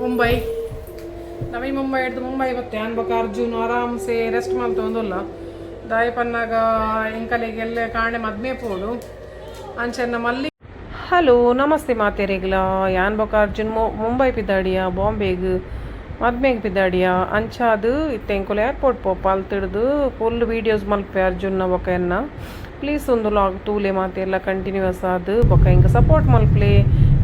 ಮುಂಬೈ ನವಿ ಮುಂಬೈ ಹಿಡ್ದು ಮುಂಬೈ ಬತ್ತೆ ಅನ್ಬಕ ಅರ್ಜುನ್ ಆರಾಮ್ಸೆ ರೆಸ್ಟ್ ಮಲ್ತೊಂದುಲ್ಲ. ದಾಯ ಪನ್ನಾಗ ಎಂಕಲೆಗೆ ಎಲ್ಲ ಕಾಣೆ ಮದ್ಮೆ ಪೋಡು ಅಂಚೆನ್ನ ಮಲ್ಲಿ. ಹಲೋ, ನಮಸ್ತೆ ಮಾತೆರೆಗ್ಲ. ಯಾನ್ ಬೊಕ ಅರ್ಜುನ್ ಮುಂಬೈ ಪಿದಾಡಿಯ, ಬಾಂಬೆಗ್ ಮದ್ಮೆಗ್ ಪಿದಾಡಿಯ. ಅಂಚಾದ್ ಇತ್ತೆ ಎಂಕುಲು ಏರ್ಪೋರ್ಟ್ ಪೋಪ. ಅಲ್ತಿಡ್ದು ಫುಲ್ ವೀಡಿಯೋಸ್ ಮಲ್ಪೆ ಅರ್ಜುನ್ನ ಬೊಕ ಎನ್ನ. ಪ್ಲೀಸ್ ಒಂದು ವ್ಲಾಗ್ ತೂಲೆ ಮಾತೆಲ್ಲ ಕಂಟಿನ್ಯೂಸ್ ಆದ್. ಬೊಕ ಎಂಕ್ ಸಪೋರ್ಟ್ ಮಲ್ಪಲೆ,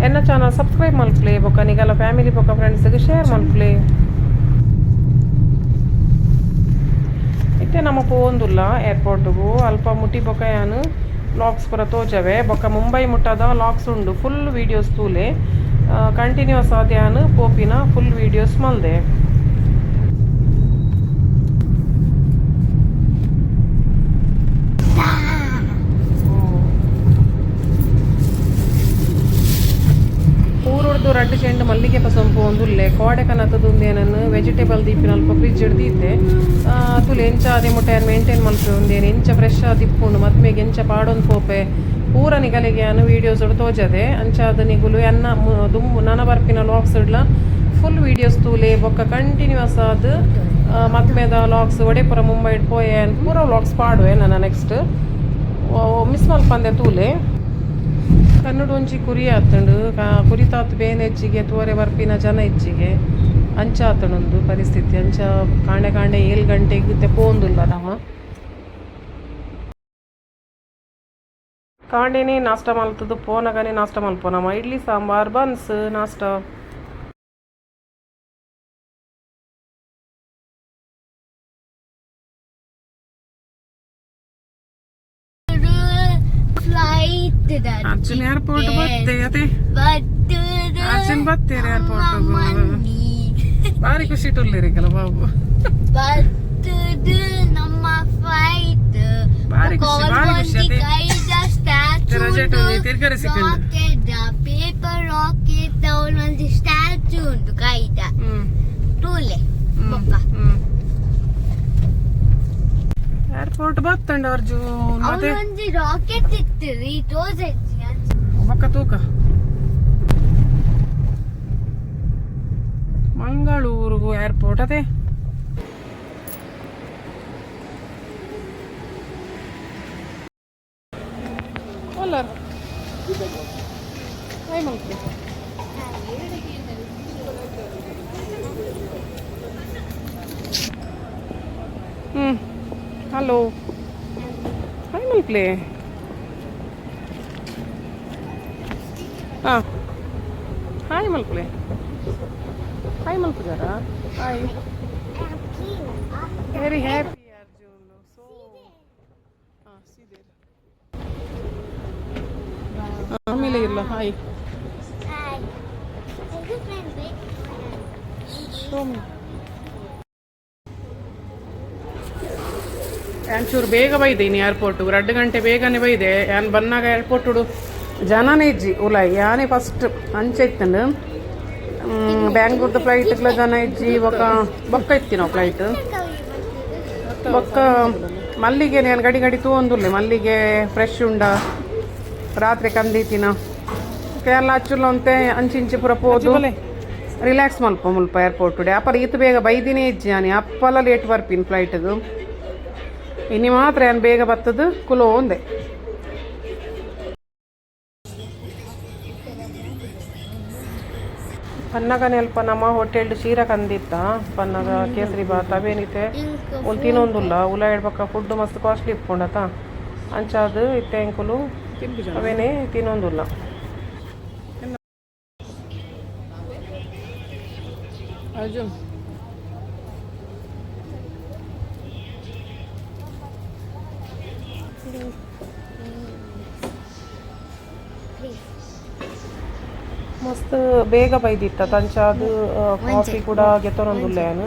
ಎನ್ನ ಚಾನಲ್ ಸಬ್ಸ್ಕ್ರೈಬ್ ಮಲ್ಪಲೆ, ಬೊಕ ನಿಗಲ ಫ್ಯಾಮಿಲಿ ಬೊಕ ಫ್ರೆಂಡ್ಸ್ಗೆ ಶೇರ್ ಮಲ್ಪಲೆ. ಇತ್ತೆ ನಮ ಪೋವೊಂದುಲ್ಲ ಏರ್ಪೋರ್ಟ್ಗು. ಅಲ್ಪ ಮುಟ್ಟಿ ಬೊಕ ಯಾನ್ ವ್ಲಾಗ್ಸ್ ಪೂರ ತೋಜವೆ. ಬೊಕ ಮುಂಬೈ ಮುಟ್ಟದ ವ್ಲಾಗ್ಸ್ ಉಂಡು. ಫುಲ್ ವೀಡಿಯೋಸ್ ತೂಲೆ. ಕಂಟಿನ್ಯೂಸ್ ಆದ್ ಯಾನ್ ಪೋಪಿನ ಫುಲ್ ವೀಡಿಯೋಸ್ ಮಲ್ದೆ. ಊರುಡ್ದು ರಡ್ಡ್ ಚೆಂಡು ಮಲ್ಲಿಗೆ ಪಸೊಂಪು ಒಂದುಲ್ಲೆ. ಕೋಡೆ ಕನತದ ವೆಜಿಟೇಬಲ್ ದೀಪಿನ ಅಲ್ಪ ಫ್ರಿಜ್ ಹಿಡ್ದಿದ್ದೆ. ತುಲೆ ಎಂಚ ಅದೇ ಮುಟ್ಟ ಮೇಂಟೈನ್ ಮಲ್ಪೆ ಒಂದೇನು, ಎಂಚ ಫ್ರೆಶ್ ಆದಿಪ್ಪುಂಡು, ಮದ್ಮೆಗೆ ಎಂಚ ಪಾಡೊಂದು ಪೋಪೆ ಪೂರ ನಿಗಲಿಗೆ ಯಾನು ವೀಡಿಯೋಸ್ ತೋಜದೆ. ಅಂಚಾದ ನಿಗುಲು ಎನ್ನ ದುಂಬು ನನ ಬರ್ಪಿನ ವ್ಲಾಗ್ಸ್ ಇಡ್ಲ ಫುಲ್ ವೀಡಿಯೋಸ್ ತೂಲೆ. ಬೊಕ್ಕ ಕಂಟಿನ್ಯೂಸ್ ಆದ್ ಮದ್ಮೆದ ವ್ಲಾಗ್ಸ್, ಒಡೆಪುರ ಮುಂಬೈ ಪೋಯೆ ಪೂರ ವ್ಲಾಗ್ಸ್ ಪಾಡುವೆ ನನ್ನ. ನೆಕ್ಸ್ಟ್ ಮಿಸ್ ಮಲ್ಪಂದೆ ತೂಲೆ. ಕನ್ನಡ ಒಂಜಿ ಕುರಿ ಆತುಂಡು. ಕುರಿತಾತ್ ಬೇನೆ ಹೆಚ್ಚಿಗೆ, ತೋರೆ ಬರ್ಪಿನ ಜನ ಹೆಚ್ಚಿಗೆ. ಅಂಚ ಆತುಂಡು ಪರಿಸ್ಥಿತಿ. ಅಂಚ ಕಾಂಡೆ ಕಾಂಡೆ 7 ಗಂಟೆಗೆ ಪೋಂದುಲ್ಲ ನಮ. ಕಾಂಡೆನೆ ನಾಷ್ಟ ಮಲ್ತದು, ಪೋನಗನೆ ನಾಷ್ಟ ಮಲ್ಪೋ ನಮ್ಮ. ಇಡ್ಲಿ ಸಾಂಬಾರ್, ಬನ್ಸ್ ನಾಷ್ಟ. ಫ್ಲೈಟ್. ಅರ್ಜುನ್ ಏರ್ಪೋರ್ಟ್ ಬತ್ತೆ ಅದೇ. ಅರ್ಜುನ್ ಬತ್ತೇರಿ ಏರ್ಪೋರ್ಟ್. ಭಾರಿ ಖುಷಿ ಟುಲ್ಲಿರಿಕಲ್ಲ ಬಾಬು. ಬರ್ತದ ನಮ್ಮ ಫ್ಲೈಟ್. ಭಾರಿ ಖುಷಿ, ಭಾರಿ ಖುಷಿ ಅದೇ. ರಜೆ ಇಟ್ಟು ತಿರ್ಗರೆ ಸಿಕ್ಕಂಡು. ರಾಕೆಟ್, ಪೇಪರ್ ರಾಕೆಟ್, ಒಂದು ಸ್ಟ್ಯಾಚು ಉಂಟು ಕೈದ. ಟೂಲೆ ಬೊಕ್ಕ. ಏರ್ಪೋರ್ಟ್ ಬತ್ತಂಡ ಅರ್ಜುನ್ ಮತ್ತೆ. ಅವನೊಂದು ರಾಕೆಟ್ ಇತ್ತು ರೀ ತೋಜೆಜ್ಜಿ. ಬೊಕ್ಕ ತೂಕ ಮಂಗಳೂರು ಏರ್ಪೋರ್ಟ್ ಅದೇ. ಅಲ್ಲ, ಹಾಯ್ ಮಲ್ಪೆ. ಹಲೋ, ಹಾಯ್ ಮಲ್ಪ್ಲೆ. ಹಾಂ, ಹಾಯ್ ಮಲ್ಪಲೆ. ಹಾಯ್ ಮಲ್ಪುಜಾರ? Hi. Very happy Arjun. So ಹಾಂ, ಸೀದೆ. ಆಮೇಲೆ ಇಲ್ಲ. ಹಾಯ್. ಹಾಯ್. ಶೋ ಮೀ. ಒಂಚೂರು ಬೇಗ ಬೈದೆ ಇನ್ನು ಏರ್ಪೋರ್ಟ್, 2 ಗಂಟೆ ಬೇಗನೆ ಬೈದೆ. ಯಾನ್ ಬನ್ನಾಗ ಏರ್ಪೋರ್ಟ್ ಜನನೇ ಇಜ್ಜಿ ಉಲಾಯ್. ಯಾನೇ ಫಸ್ಟ್ ಅಂಚೆ ಇತ್ತಂಡು. ಬ್ಯಾಂಗ್ಳೂರ್ದ ಫ್ಲೈಟ್ಗ್ಲ ಜನ ಇಜ್ಜಿ. ಬೊಕ್ಕ ಬೊಕ್ಕ ಇತ್ತಿ ನಾವು ಫ್ಲೈಟ್. ಬೊಕ್ಕ ಮಲ್ಲಿಗೆ ನಾನು ಗಡಿ ಗಡಿ ತೂವೊಂದುಲ್ಲೆ. ಮಲ್ಲಿಗೆ ಫ್ರೆಶ್ ಉಂಡ, ರಾತ್ರಿ ಕಂದೀತಿನ ಕೇರಳ ಅಚ್ಚುಲ್ಲ ಅಂತೆ. ಅಂಚಿಂಚಿ ಪೂರ ಪೋದು ರಿಲ್ಯಾಕ್ಸ್ ಮಲ್ಪ ಮುಲ್ಪ ಏರ್ಪೋರ್ಟ್. ಅಪ್ಪರ ಈತ ಬೇಗ ಬೈದಿನೇ ಇಜ್ಜಿ ಯಾನಿ. ಅಪ್ಪಲ ಲೇಟ್ ಬರ್ಪಿನ್ ಫ್ಲೈಟ್ಗೆ. ಇನ್ನು ಮಾತ್ರ ಯಾನ್ ಬೇಗ ಬತ್ತದು ಕುಲೋ ಒಂದೆ. ಪನ್ನಗನೆ ಅಲ್ಪ ನಮ್ಮ ಹೋಟೆಲ್ ಶೀರ ಕಂದಿತ್ತ. ಪನ್ನಗ ಕೇಸರಿ ಬಾತ್ ಅವೇನಿತೆ ಉಲ್ ತಿನ್ನೊಂದುಲ್ಲ. ಉಲ ಹೇಳ್ಬಕ್ಕ ಫುಡ್ ಮಸ್ತ್ ಕಾಸ್ಟ್ಲಿ ಇಪ್ಪುಂಡತ. ಅಂಚಾದ್ ಇತ್ತೆ ಎಂಕುಲು ಅವೇನೆ ತಿನ್ನೊಂದುಲ್ಲ. ಅರ್ಜುನ್. Please, please. ಮಸ್ತ್ ಬೇಗ ಬೈದಿತ್ತ. ತಂಚಾದ್ ಕಾಫಿ ಕೂಡ ಗೆತ್ತೊನೊಂದುಲ್ಲೆ ಯಾನ್.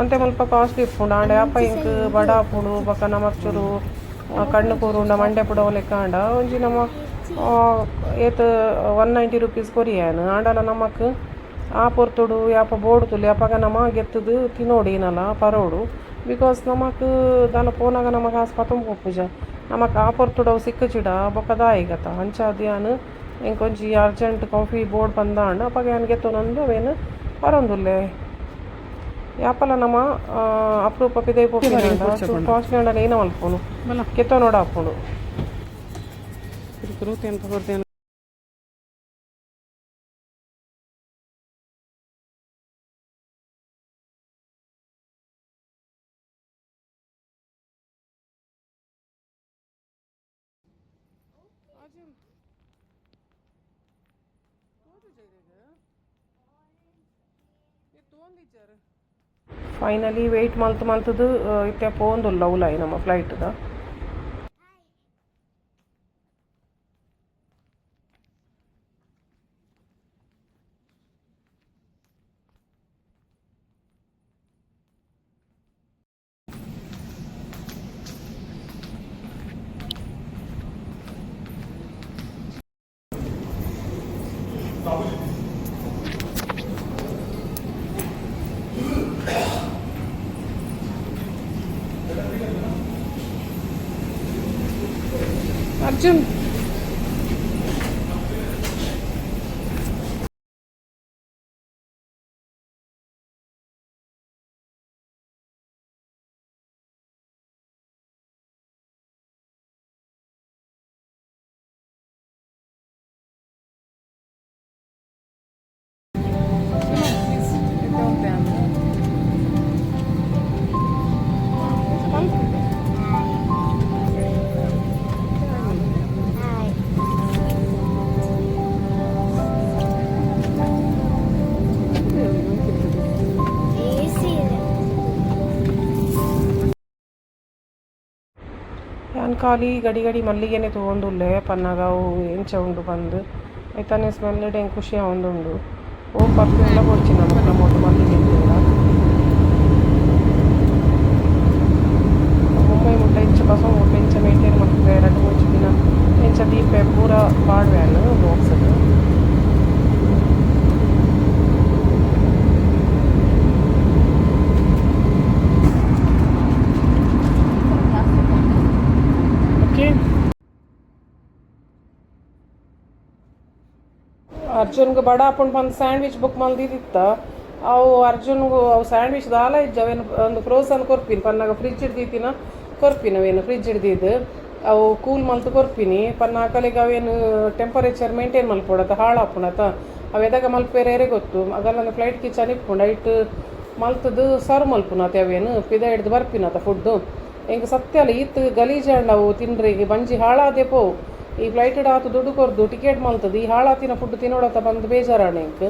ಅಂತೆ ಮುಲ್ಪ ಕಾಸ್ಟ್ಲಿ ಇಪ್ಪುಂಡು. ಆಂಡ ಅಪ್ಪ ಇಂಕ್ ಬಡ ಆಪುಂಡು. ಬೊಕ ನಮಕ್ ಚೂರು ಕಣ್ಣು ಕೂರುಂಡ, ಮಂಡೆ ಪುಡ ಲೆಕ್ಕ ಆಂಡ ಒಂಜಿ ನಮ ಏತ್ 190 ರುಪೀಸ್ ಕೊರಿಯಾನ್. ಆಂಡಲ ನಮಕ್ ಆ ಪೊರ್ತುಡು ಯಾಪ ಬೋಡು ತುಲೆ ಅಪಗ ನಮ ಗೆತ್ತದು ತಿನೋಡು, ಏನಲ್ಲ ಪರೋಡು. Because ನಮಕ್ ದಾಲ ಪೋನಾಗ ನಮಕ್ ಆಸ್ ಪತೊಂದು ಪೋಪುಜ. ನಮಕ್ ಆ ಪೊರ್ತುಡು ಅವು ಸಿಕ್ಕುಜಿಡ ಬೊಕ ದಾಯಿಗತ. ಅಂಚಾದ್ ಯಾನ್ ಎಂಕೊಂಜಿ ಅರ್ಜೆಂಟ್ ಕಾಫಿ ಬೋರ್ಡ್ ಬಂದಾಂಡ್ ಅಪಗ ಯಾನ್ ಗೆತ್ತೊನೊಂದು ಅವೇನು ಬರೊಂದುಲ್ಲೆ ಯಾಪಲ ನಮ ಅಪರೂಪ ಪಿದೈ ಪೋಪಿನ ಕಾಸ್ಟ್ಲಿ ಆಂಡಲ ಏನ ಮಲ್ಪುನು ಗೆತ್ತೊನೊಡು ಆಪುಂಡು. ಫೈನಲಿ ವೆಯ್ಟ್ ಮಲ್ತು ಮಲ್ತದು ಇತ್ತೆ ಪೋಂದುಲ್ಲ ಉಲಾಯಿ ನಮ್ಮ ಫ್ಲೈಟ್ದ. ಅರ್ಜುನ್. Hi. AC. ಯಾನ್ ಖಾಲಿ ಗಡಿ ಗಡಿ ಮಲ್ಲಿಗೆನೆ ತೂವೊಂದುಲ್ಲೆ ಪನ್ನಗ ಅವು ಎಂಚ ಉಂಡು ಪಂದ್ ಐತಾನೆ ಸ್ಮೆಲ್ ಎಂಕ್ ಖುಷಿ ಆವೊಂದುಂಡು. ಓ ಪರ್ಫ್ಯೂಮ್ಲ ಬೊಡ್ಚಿ ನಮಕ್ ನಮೋಟು ಮಲ್ಲಿಗೆ ಇತ್ತಿಂಡ. ಮುಂಬೈ ಮುಟ್ಟ ಇಂಚ ಬಸ ಮುಟ್ಟ ಇಂಚ ಮೇಂಟೈನ್ ಮಲ್ಪುವೆ, ರಡ್ಡ್ ಮೂಜಿ ದಿನ ಇಂಚ ದೀಪೆ ಪೂರ ಪಾಡ್ವೆ ಯಾನ್ ಬಾಕ್ಸ್. ಓಕೆ, ಅರ್ಜುನ್ಗೆ ಬಡ ಆಪುಂಡು ಪಂದ್ ಸ್ಯಾಂಡ್ವಿಚ್ ಬುಕ್ ಮಲ್ದಿದಿತ್ತ. ಅವು ಅರ್ಜುನ್ಗು ಅವು ಸ್ಯಾಂಡ್ವಿಚ್ ದಾಲ ಇಜ್ಜಿ. ಅವೇನು ಒಂದು ಫ್ರೋಸನ್ ಕೊರ್ಪಿನಿ ಪನ್ನಾಗ ಫ್ರಿಜ್ ದೀತಿನ ಕೊರ್ಪಿನಿ. ಅವೇನು ಫ್ರಿಜ್ ದೀದ್ ಅವು ಕೂಲ್ ಮಲ್ತ್ ಕೊರ್ಪಿನಿ ಪನ್ನ ಅಕಲೆಗ್ ಅವೇನು ಟೆಂಪರೇಚರ್ ಮೇಂಟೈನ್ ಮಲ್ಪೊಡತ, ಹಾಳಾಪುಂಡತ. ಅವು ಎದಾಗ ಮಲ್ಪೆರೆ ಗೊತ್ತು. ಅಗಲಂದ ಫ್ಲೈಟ್ ಕಿಚನ್ ಇಪ್ಪುಂಡು, ಐಟ್ ಮಲ್ತುದು ಸರ್ವ್ ಮಲ್ಪುನತೆ. ಅವೇನು ಪಿದೈಡ್ದು ಬರ್ಪಿನತ ಫುಡ್ಡು. ಎಂಕ್ ಸತ್ಯ ಅಲ್ಲ, ಈತ್ ಗಲೀಜಾಂಡ ಅವು ತಿನ್ರೆಗ್ ಬಂಜಿ ಹಾಳಾದೆ ಪೋವು. ಈ ಫ್ಲೈಟ್ ಆತು ದುಡ್ಡು ಕೊರ್ದು ಟಿಕೆಟ್ ಮಲ್ತದು ಈ ಹಾಳಾತಿನ ಫುಡ್ ತಿನ್ನೋಡತ ಬಂದು ಬೇಜಾರಾಣ ಎಂಕ್.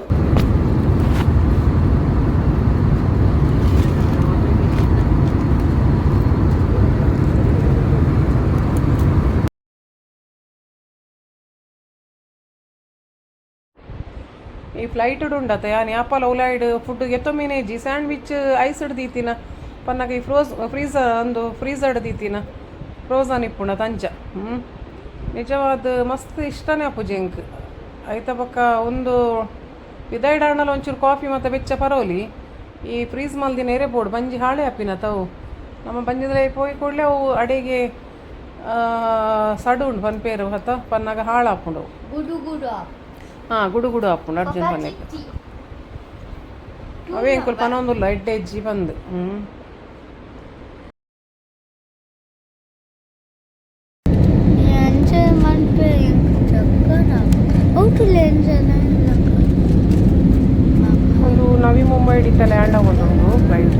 ಈ ಫ್ಲೈಟ್ ಉಂಡತ ಯಾನ್ ಯಾಪಲ ಉಲಾಯ್ಡ್ ಫುಡ್ ಗೆತ್ತೊಂಬಿನೇಜಿ. ಸ್ಯಾಂಡ್ವಿಚ್ ಐಸ್ ದೀತಿನ ಪನ್ನಗ ಈ ಫ್ರೀಸರ್ ಒಂದು ಫ್ರೀಸರ್ಡ್ ದೀತಿನ ಫ್ರೋಸನ್ ಇಪ್ಪುಂಡ ತಂಚ. ನಿಜವಾದ ಮಸ್ತ್ ಇಷ್ಟನೇ ಆಪುಜಿ ಎಂಕ್. ಐತ ಬೊಕ್ಕ ಒಂದು ಪಿದೈಡಾಂಡಲ ಒಂಚೂರು ಕಾಫಿ ಮತ್ತು ಬೆಚ್ಚ ಪರೋಲಿ. ಈ ಫ್ರೀಸ್ ಮಲ್ದಿನ ಎರೆ ಬೋಡು, ಬಂಜಿ ಹಾಳೆ ಆಪಿನ ತವು. ನಮ್ಮ ಬಂಜಿದ್ರೆ ಪೋಯಿ ಕೂಡಲೇ ಅವು ಅಡೆಗೆ ಸಡು ಉಂಡು ಪನ್ಪೇರು ಹತ ಪನ್ನಾಗ ಹಾಳಾಪುಂಡು. ಗುಡು ಗುಡು. ಹಾಂ, ಗುಡು ಗುಡು ಆಪುಂಡು ಅರ್ಜುನ್ ಪನ್ನೆಕ್. ಅವೇ ಎಂಕುಲು ಪನೊಂದುಲ್ಲ ಎಡ್ಡೆ ಇಜ್ಜಿ ಬಂದು. ಎಂಚ ಮನ್ಪೆ ಚಕ್ಕನ ಔಟು ಎಂಚನ. ಒಂದು ನವಿ ಮುಂಬೈ ಇತ್ತ ಲ್ಯಾಂಡ್ ಆಗೊಂದುಂಡು ಫ್ಲೈಟ್.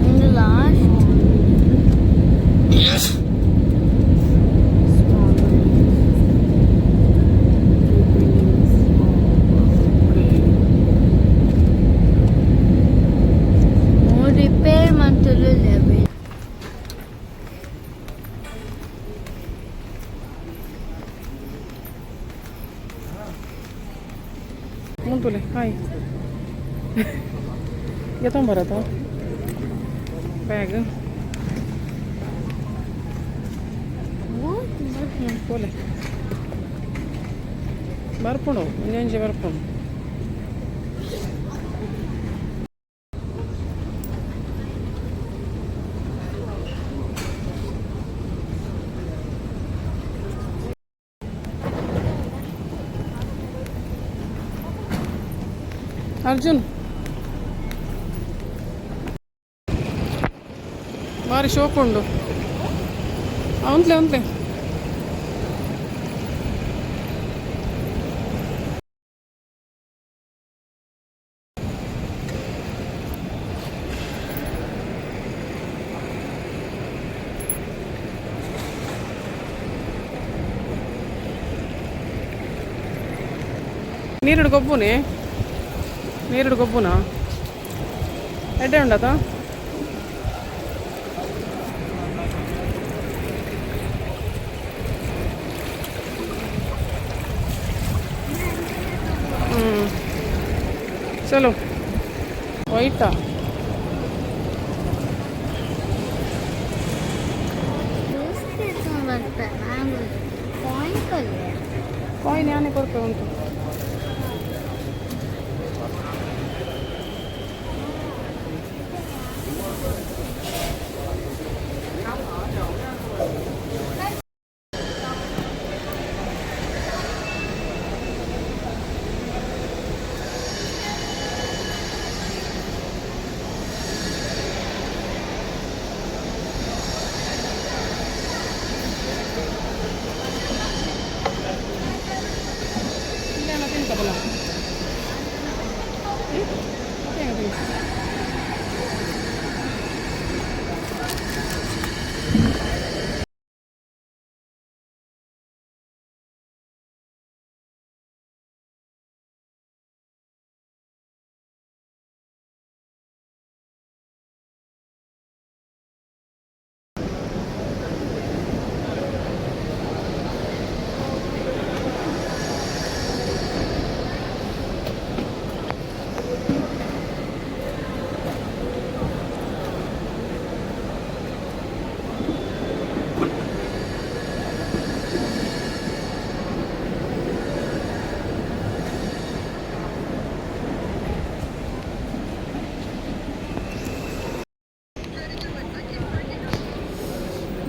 ಒಂದು ಲಾಸ್ಟ್. ರಿಪೇರ್ ಮಂತಲು ಲೆವೆಲ್. ಮುಂತುಲೆ ಹಾಯ್ ಎತ್ತೊಂಬರತ್ತ ಬ್ಯಾಗ್ ಪೋಲೆ ಬರ್ಪುಂಡು, ಒಂಜೊಂಜಿ ಬರ್ಪುಂಡು. ಅರ್ಜುನ್ ಬಾರಿ ಶೋಕ್ ಉಂಡು. ಉಂತ್ಲೆ ಉಂತ್ಲೆ. ನೀರುಡು ಗೊಬ್ಬುನೆ, ನೀರುಡು ಗೊಬ್ಬುನಾ? ಎಡ್ಡೆ ಉಂಡತ. ಹ್ಞೂ, ಚಲೋ. ವೈಟಾ? ಕಾಯಿನ್ ಕಲ್ಲೆ. ಕಾಯಿನ್ ಯಾನೆ ಕೊರ್ಪೆ ಉಂಟು. ಇಲ್ಲೇನ ತಿಂತಬಲ್ಲ. ತಿಂತ.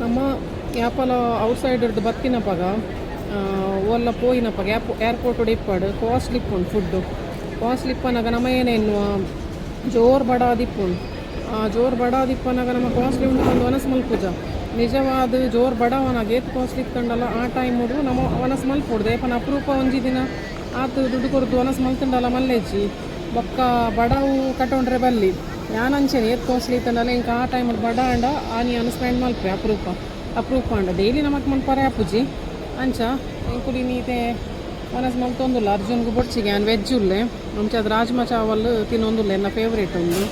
ನಮ್ಮ ಯಾಪಲ ಔಟ್ಸೈಡರ್ದು ಬತ್ತಿನಪಗ, ಓಲ್ಲ ಪೋಯಿನಪಗ ಏರ್ಪೋರ್ಟ್ ಇಪ್ಪಡು ಕಾಸ್ಟ್ಲಿ ಇಪ್ಪುಂಡು ಫುಡ್ಡು. ಕಾಸ್ಟ್ಲಿ ಇಪ್ಪನಾಗ ನಮ್ಮ ಏನೇನು ಜೋರು ಬಡ ಆದಿಪ್ಪುಂಡು. ಜೋರು ಬಡ ಆದಿಪ್ಪನಾಗ ನಮ್ಮ ಕಾಸ್ಟ್ಲಿ ಉಂಡು ಒಂದು ವನಸ್ ಮಲ್ಪುಜ. ನಿಜವಾದ ಜೋರು ಬಡವನಾಗ ಏತ್ ಕಾಸ್ಟ್ಲಿ ಇತ್ತಂಡಲ್ಲ, ಆ ಟೈಮ್ ನಮ್ಮ ವನಸ್ ಮಲ್ಪೊಡ್ದು. ಏಪನ ಅಪರೂಪ ಒಂಜಿ ದಿನ ಆತು ದುಡ್ಡು ಕೊರ್ದು ವನಸ್ ಮಲ್ತುಂಡಲ್ಲ ಮಲ್ಲೆಜ್ಜಿ. ಬೊಕ್ಕ ಬಡವು ಕಟೊಂಡ್ರೆ ಬಲ್ಲಿ. ಯಾನ್ ಅಂಚೆನೆ ಏತ್ ಕಾಸ್ಟ್ಲಿ ಇತ್ತಂಡಲ್ಲ, ಇಂಕ ಆ ಟೈಮ್ ಬಡ ಆಂಡ ಆನಿ ಯಾನ್ ಸ್ಪೆಂಡ್ ಮಲ್ಪೆ. ಅಪರೂಪ ಅಪರೂಪ ಆಂಡ, ಡೈಲಿ ನಮಕ್ ಮಲ್ಪರೆ ಆಪುಜಿ. ಅಂಚ ಎಂಕುಲು ಇನಿ ವನಸ್ ಮಲ್ತೊಂದುಲ್ಲ. ಅರ್ಜುನ್ಗೂ ಬೊಡ್ಚಿಗೆ, ಯಾನ್ ವೆಜ್ ಉಲ್ಲೆ. ಅಂಚ ಅದು ರಾಜ್ಮಾ ಚಾವಲ್ ತಿನ್ನೊಂದುಲ್ಲೆ, ಎನ್ನ ಫೇವ್ರೇಟ್ ಉಂದು.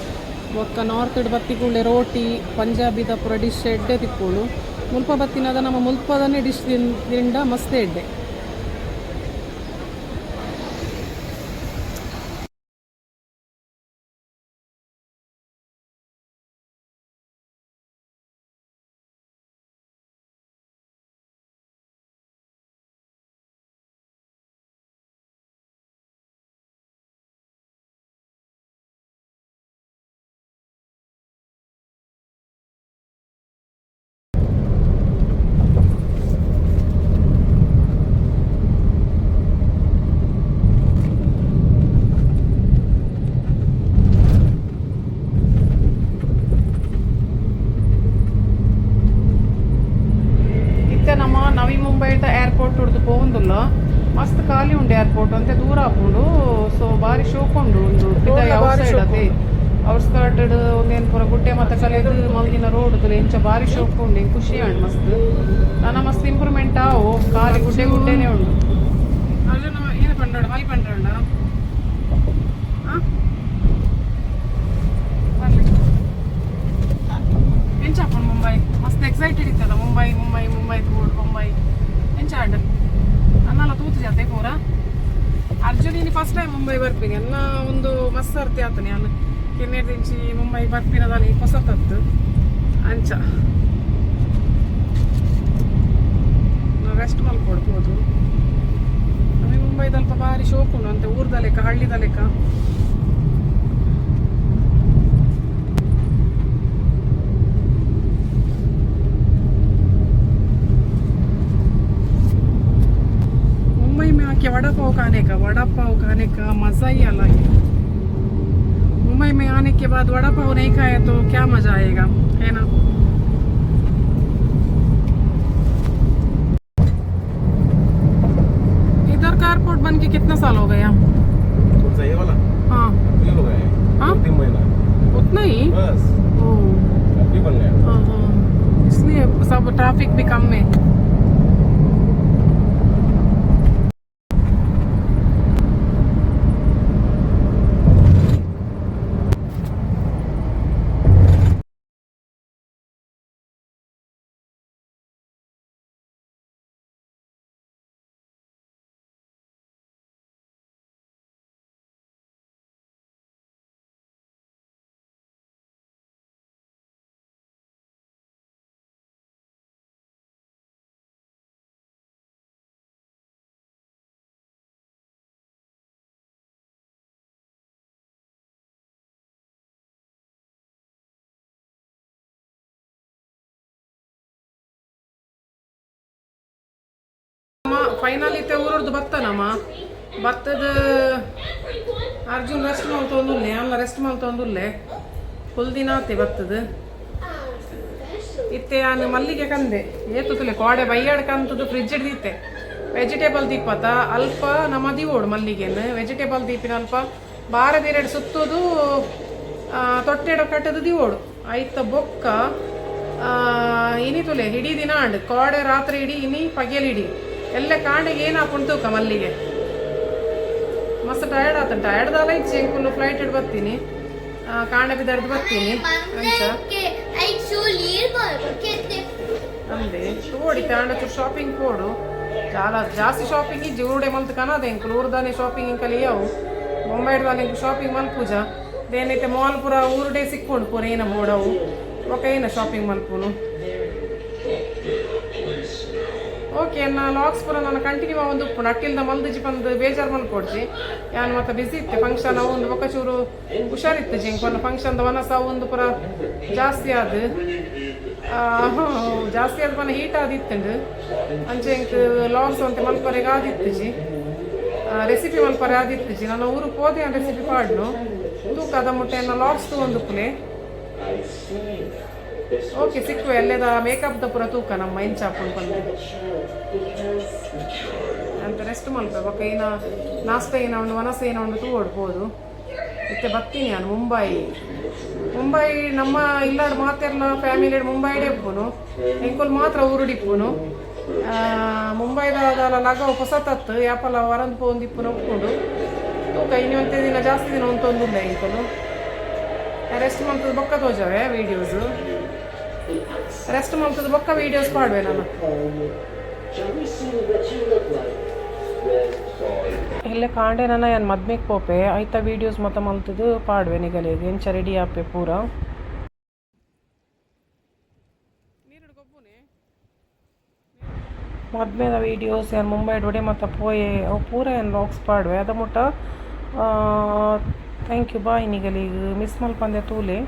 ಬೊಕ್ಕ ನಾರ್ತ್ ಬತ್ತಿ ಕೂಡ್ಲೆ ರೋಟಿ, ಪಂಜಾಬಿದ ಪೂರ ಡಿಶ್ ಎಡ್ಡೆ ತಿಪ್ಪುಂಡು. ಮುಲ್ಪ ಬತ್ತಿನದ ನಮ್ಮ ಮುಲ್ಪದನೇ ಡಿಶ್ ತಿಂಡ ಮಸ್ತ್ ಎಡ್ಡೆ. ಇತ್ತೆ ನಮ್ಮ ನವಿ ಮುಂಬೈದ ಏರ್ಪೋರ್ಟ್ ಉಡ್ದು ಪೋವೊಂದುಲ್ಲ. ಮಸ್ತ್ ಖಾಲಿ ಉಂಡು ಏರ್ಪೋರ್ಟ್, ಅಂತೆ ದೂರ ಆಪುಂಡು. ಸೊ ಬಾರಿ ಶೋಕ್ ಉಂಡು ಒಂದು. ಔಟ್ ಸೈಡ್ ಅದೇ ಔಟ್ಸ್ಕರ್ಟ್ ಒಂದೇನು ಪೂರ ಗುಡ್ಡೆ ಮತ್ತೆ ಕಲೆದು ಮಲ್ದಿನ ರೋಡ್ ಇಂಚ ಬಾರಿ ಶೋಕ್ ಉಂಡು. ಇಂಕ್ ಖುಷಿ ಆಂಡ್ ಮಸ್ತ್. ನನ ಮಸ್ತ್ ಇಂಪ್ರೂವ್ಮೆಂಟ್ ಆವು. ಖಾಲಿ ಗುಡ್ಡೆ ಗುಡ್ಡೆನೆ ಉಂಡು. ಅರ್ಜುನ, ಏನು ಪಂಡ್ರೋಡ ಮೈ ಪಂಡ್ರೋಡ? ಬರ್ಲಿ. ಎಂಚ ಆಪುಂಡು ಮುಂಬೈ? ಮಸ್ತ್ ಎಕ್ಸೈಟೆಡ್ ಇತ್ತದ ಮುಂಬೈ, ಮುಂಬೈ, ಮುಂಬೈ ತೂಡು, ಮುಂಬೈ ಎಂಚ ಆಂಡ್? ಅನ್ನಲ್ಲ ತೂತು ಜಾತೆ ಪೂರ. ಅರ್ಜುನ್ ಇನಿ ಫಸ್ಟ್ ಟೈಮ್ ಮುಂಬೈ ಬರ್ಪಿನಿ. ಅನ್ನ ಒಂದು ಮಸ್ತ್ ಅರ್ತಿ ಆತನಿ. ಅನ್ನ ಕಿನ್ನೆಡ್ದಿಂಚಿ ಮುಂಬೈ ಬರ್ಪಿನದಲ್ಲಿ ಹೊಸತತ್ತು. ಅಂಚ ರೆಸ್ಟ್ ಮಲ್ಕೊಡ್ಬೋದು. ನಮಗೆ ಮುಂಬೈದಲ್ಪ ಬಾರಿ ಶೋಕ್ ಉಂಡು ಅಂತೆ, ಊರ್ದ ಲೆಕ್ಕ, ಹಳ್ಳಿದ ಲೆಕ್ಕ. मुंबई में आके वड़ा पाव खाने का, वड़ा पाव खाने का मजा ही अलग है. Mumbai में आने के बाद वड़ा पाव नहीं खाया तो क्या मजा आएगा, है ना? इधर का एयरपोर्ट बन के कितना साल हो गया? कौन सा, ये वाला? हाँ। अभी हो गया है। हाँ? 2-3 महीना। उतना ही? बस। ओ। अभी बन गया। हाँ, इसलिए सब ट्रैफिक भी कम है। ಫೈನಲ್ ಇತ್ತೆ ಊರದ್ದು ಬತ್ತನಮ್ಮ ಬತ್ತದ. ಅರ್ಜುನ್ ರೆಸ್ಟ್ ಮಲ್ತೊಂದುಲ್ಲೆ, ಅಲ್ಲ, ರೆಸ್ಟ್ ಮಲ್ತೊಂದುಲ್ಲೆ. ಫುಲ್ ದಿನ ಆತೆ ಬತ್ತದ. ಇತ್ತೆ ಆನು ಮಲ್ಲಿಗೆ ಕಂದೆ ಏತು ತುಲೆ ಕೋಡೆ ಬೈಯಾಡ್ ಕಂತದ್ದು ಫ್ರಿಜ್ ಹಿಡ್ದಿತ್ತೆ. ವೆಜಿಟೇಬಲ್ ದೀಪತ ಅಲ್ಪ ನಮ್ಮ ದಿವೋಡು ಮಲ್ಲಿಗೆನ್ ವೆಜಿಟೇಬಲ್ ದೀಪಿನ ಅಲ್ಪ ಬಾರದಿರಡು ಸುತ್ತೋದು, ತೊಟ್ಟೆಡ ಕಟ್ಟದು ದಿವೋಡು ಐತ ಬೊಕ್ಕ. ಇನಿ ತುಲೆ ಇಡೀ ದಿನ ಆಂಡ್ ಕೋಡೆ ರಾತ್ರಿ ಇಡೀ, ಇನಿ ಪಗೆಲ್ ಇಡೀ ಎಲ್ಲ ಕಾಂಡೆಗೆ ಏನು ಹಾಕೊಂಡು ತೂಕ ಮಲ್ಲಿಗೆ. ಮಸ್ತ್ ಟಯರ್ಡ್ ಆತ. ಟಯರ್ಡ್ ದಾಲ ಇಚ್ಚೆ ಎಂಕುಲು ಫ್ಲೈಟ್ ಇಡ್ ಬರ್ತೀನಿ, ಕಾಂಡೆ ಬಿದರ್ದು ಬರ್ತೀನಿ ಅಂಚ. ಅಂದೆ ತೋಡಿ ತಾಂಡ ಚೂರು ಶಾಪಿಂಗ್ ಪೋಡು. చాలా ಜಾಸ್ತಿ ಶಾಪಿಂಗ್ ಇಜ್ಜಿ. ಊರುಡೆ ಮಲ್ತ್ ಕನದ ಎಂಕುಲು ಊರುದಾನೆ ಶಾಪಿಂಗ್ ಇಂಕಲಿ ಯಾವು ಬೊಂಬೈಡ್ದಾನೆ ಎಂಕು ಶಾಪಿಂಗ್ ಮಲ್ಪೂಜ. ದೇನೈತೆ ಮಾಲ್ ಪೂರ ಊರುಡೆ ಸಿಕ್ಕೊಂಡು ಪೂರ ಏನ ಬೋಡವು ఒక ಏನ ಶಾಪಿಂಗ್ ಮಲ್ಪುನು. ಓಕೆ, ನಾ ಲಾಕ್ಸ್ ಪೂರ ನಾನು ಕಂಟಿನ್ಯೂ ಒಂದು ಉಪ್ಪು ಅಟ್ಟಿಲ್ದ ಮಲ್ದಿಜಿ ಬಂದು ಬೇಜಾರು ಮಲ್ಕೊಡ್ಜಿ. ಯಾನ್ ಮತ್ತೆ ಬಿಸಿ ಇತ್ತೆ, ಫಂಕ್ಷನ್ ಅವು ಒಂದು ಬೊಕ್ಕ ಚೂರು ಹುಷಾರಿತ್ತು ಜಿಂಕ್ ಫಂಕ್ಷನ್ ವನಸ ಒಂದು ಪೂರ ಜಾಸ್ತಿ ಆದ್, ಜಾಸ್ತಿ ಆದ ಪನ ಹೀಟ್ ಆದಿತ್ತಂಡು. ಅಂಚೆ ಎಂಕ್ ಲಾಕ್ಸ್ ಅಂತ ಮಲ್ಪರೆಗೆ ಆದಿತ್ತುಜಿ, ರೆಸಿಪಿ ಮಲ್ಪರೆ ಆದಿತ್ತುಜಿ. ನನ್ನ ಊರು ಪೋದೆ ರೆಸಿಪಿ ಪಾಡ್ನು ತೂಕದ ಮುಟ್ಟೆ ಲಾಕ್ಸ್ ಒಂದು ಪುಲೆ. ಓಕೆ, ಸಿಕ್ಕುವೆ. ಅಲ್ಲೇದ ಮೇಕಪ್ the ಪೂರ ತೂಕ ನಮ್ಮ ಎಂಚಾಪುಂಡು ಪಂದ್ ಅಂತ. ರೆಸ್ಟ್ ಮಲ್ಪೆ. ಬೊಕ ಏನ ನಾಷ್ಟ ಏನ ಉಂಡು, ವನಸ ಏನ ಉಂಡು ತೂ ಓಡ್ಬೋದು. ಇತ್ತೆ ಬತ್ತೀನಿ ನಾನು ಮುಂಬೈ. ಮುಂಬೈ ನಮ್ಮ ಇಲ್ಲಾಡ್ ಮಾತೆರ್ಲ ಫ್ಯಾಮಿಲಿ ಮುಂಬೈಡೇ ಇಪ್ಪುನು, ಎಂಕುಲು ಮಾತ್ರ ಊರುಡಿಪ್ಪುನು. ಮುಂಬೈದ ಅದಲ್ಲ ಲಗವ ಹೊಸತತ್ತು ಯಾಪಲ ವರಂದ್ ಪೋಂದು ಇಪ್ಪುನು ಒಪ್ಕೊಂಡು ತೂಕ. ಇನ್ನೊಂತೆ ದಿನ, ಜಾಸ್ತಿ ದಿನ ಒಂತೊಂದುಲ್ಲ ಎಂಕುಲು. ರೆಸ್ಟ್ ಮಲ್ತದ ಬೊಕ್ಕ ತೋಜವೆ ವೀಡಿಯೋಸ್. ರೆಸ್ಟ್ ಮಲ್ತದ ಬೊಕ್ಕ ವೀಡಿಯೋಸ್ ಪಾಡುವೆ ನಾನು. Shall we see what you look like? ಎಲ್ಲ ಕಾಂಡೆ ನನ್ನ ಏನು ಮದ್ಮೆಗೆ ಪೋಪೆ ಆಯ್ತಾ, ವೀಡಿಯೋಸ್ ಮತ್ತ ಮಲ್ತದ್ದು ಪಾಡುವೆ ನಿಗಲಿಗೆ ಎಂಚ ರೆಡಿ ಆಪೆ ಪೂರ. ಮದ್ಮೆದ ವೀಡಿಯೋಸ್ ಏನು ಮುಂಬೈ ಒಡೆ ಮತ್ತು ಪೋಯೆ ಅವು ಪೂರ ಏನು ಲಾಗ್ಸ್ ಪಾಡುವೆ. ಅದ ಮುಟ್ಟ thank you, bye. ನಿಗಲಿಗೆ miss ಮಲ್ಪಂದೆ ತೂಲೆ.